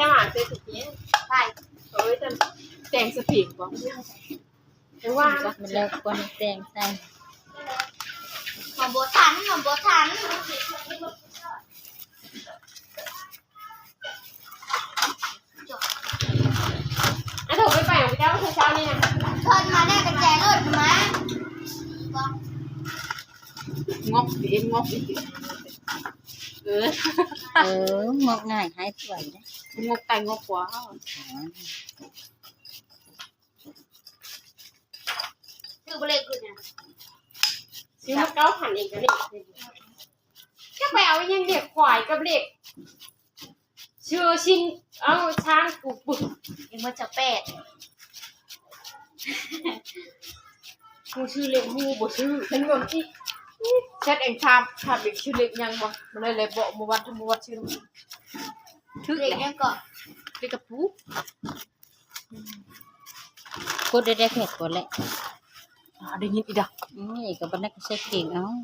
ຈະຫາໃສ່ຖົງເປ ໄປ ເອີຍ ແຕ່ງສະເປັນບໍ່ ແຕ່ວ່າມັນແລ້ວ ຄວນແຕ່ງໃສ່ ຫອມບໍ່ທັນ ຫອມບໍ່ທັນ. ອັນໂທໄປໄປຂອງເຈົ້າເຊົ້ານີ້ນະ ເພິ່ນມາແລ້ວກະແຈລົດມາ ງອກເອງ ງອກອີກ ເອີ ເອີ ງອກງ່າຍ ຫາຍປ່ວຍເດ້ ງອກໄຕງອກຂວາ ຊື້ບໍ່ເລັກຢູ່ນະ ຊື້ມາເກົ້າພັນເອງກະເລັກ ຈະໄປເອົາອີ່ຫຍັງເລັກ ຄວາຍກັບເລັກ ຊື້ຊິນ ເອົາຊ້າງປູກປຶກ ຍັງໝົດຊາວແປດ ຮູ້ຊື່ເລັກຮູ້ບໍ່ຊື້ ເຫັນບໍ່ອີກ ແຊັດເອງຖາມ ຖາມເດັກຊື່ເລັກຫຍັງບໍ່ ມັນເລີຍບອກໝູ່ວັດ ໝູ່ວັດຊື່ ຖືກ ເລັກຫຍັງເກາະ ເລັກກະປູ ກົດໄດ້ແທ້ ກົດແລ້ວ ອ່າ ໄດ້ຍິນອີດດອກ ນີ້ກະບັດນັ້ນກະໃສ່ເກງເອົາ.